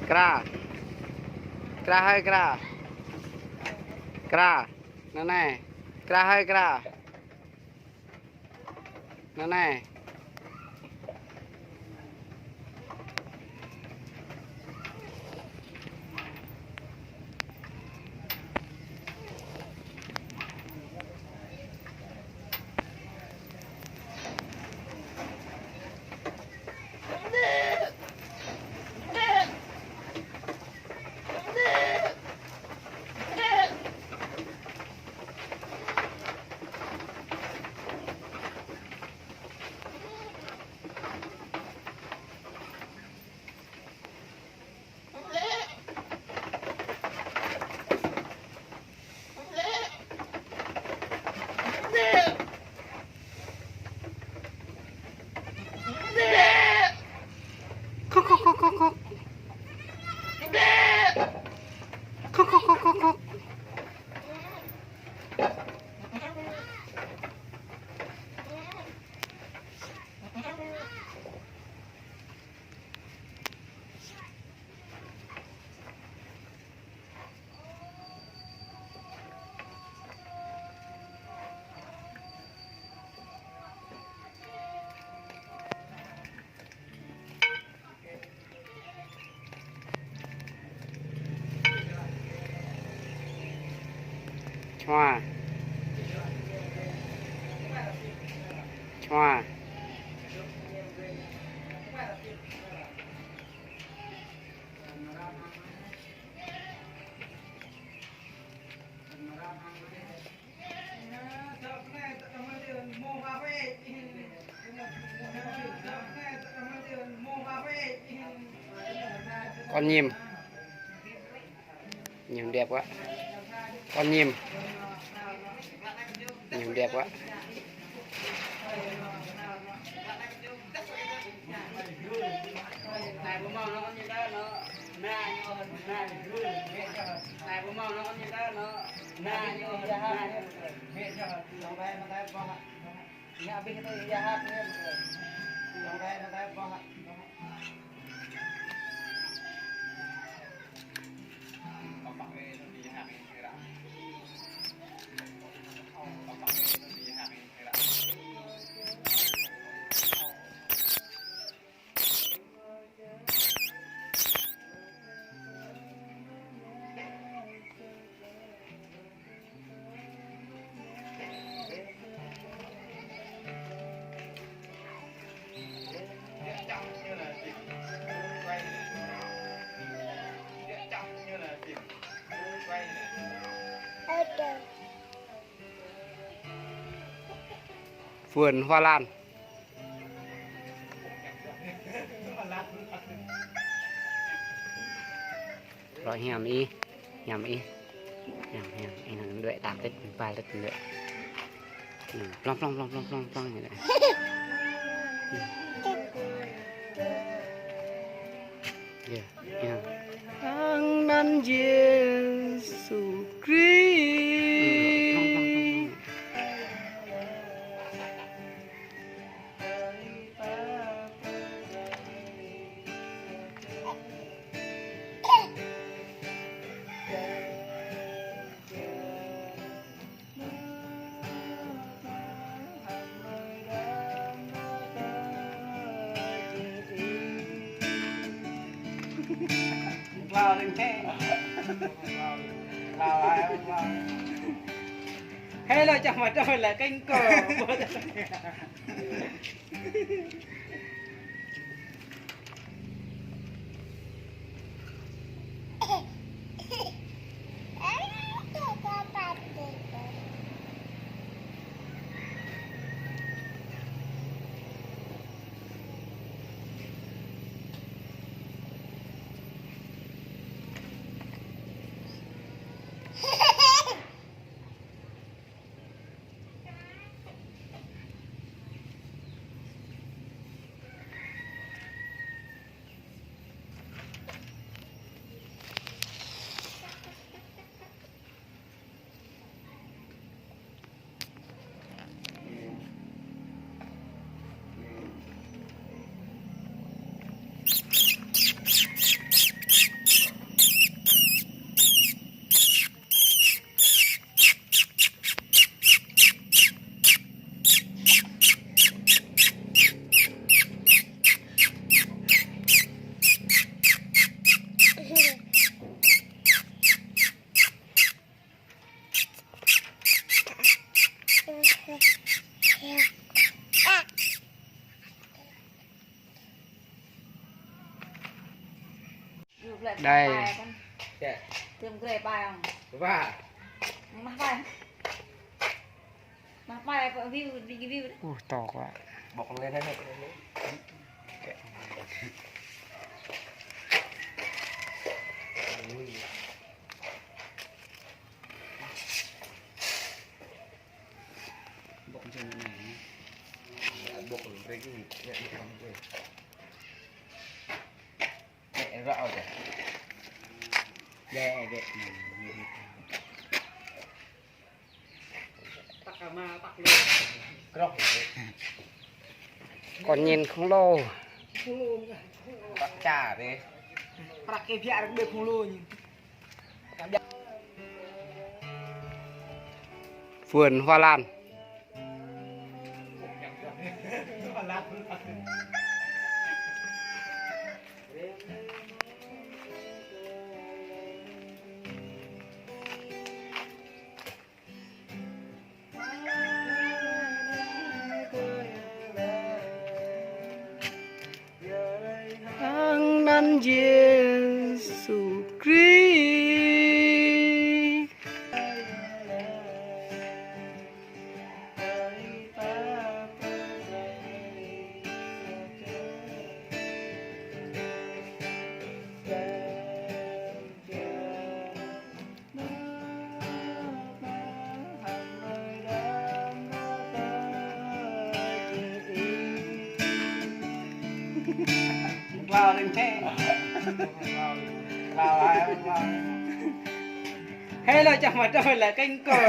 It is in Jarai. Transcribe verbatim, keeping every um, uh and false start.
Kra. Kra hơi kra. Kra. Anai anai. Kra hơi kra. Anai anai. Khŏk, khŏk, khŏk, khŏk, khŏk. Khŏk, khŏk, khŏk, khŏk, khŏk. Chua. Chua. Con nhím. Nhím đẹp quá. Con nhím. Nhím đẹp quá. Vườn hoa lan. Rồi hiam ih, hiam ih. Hiam, hiam, ih, năng đuĕ tam tết, ba tết đuĕ. Hmm, plong, plong, plong, plong, plong, plong, ñu đuĕ. Hmm. Yơh, yơh. Hăng anăn Yêsu Krist. Hmm, plong, plong, plong, plong. Hello, chào mừng trở lại kênh của Đây. Tơm grê pai ong. Ba. Mah pai. Mah pai, view, đi view. Uh, to quá. Bộc lên hết. Bộc lên này. Bộc lên cái gì? Mẹ, mẹ, mẹ. Mẹ, rõ rồi. Dê, dê. Con nhện khổng lồ. Prăk ča dê. Prăk kơ biă rơ̆k đơ khổng lồ nhé. Vườn hoa lan. Ang nan Yêsu Krist. Hello, chào mừng trở lại kênh của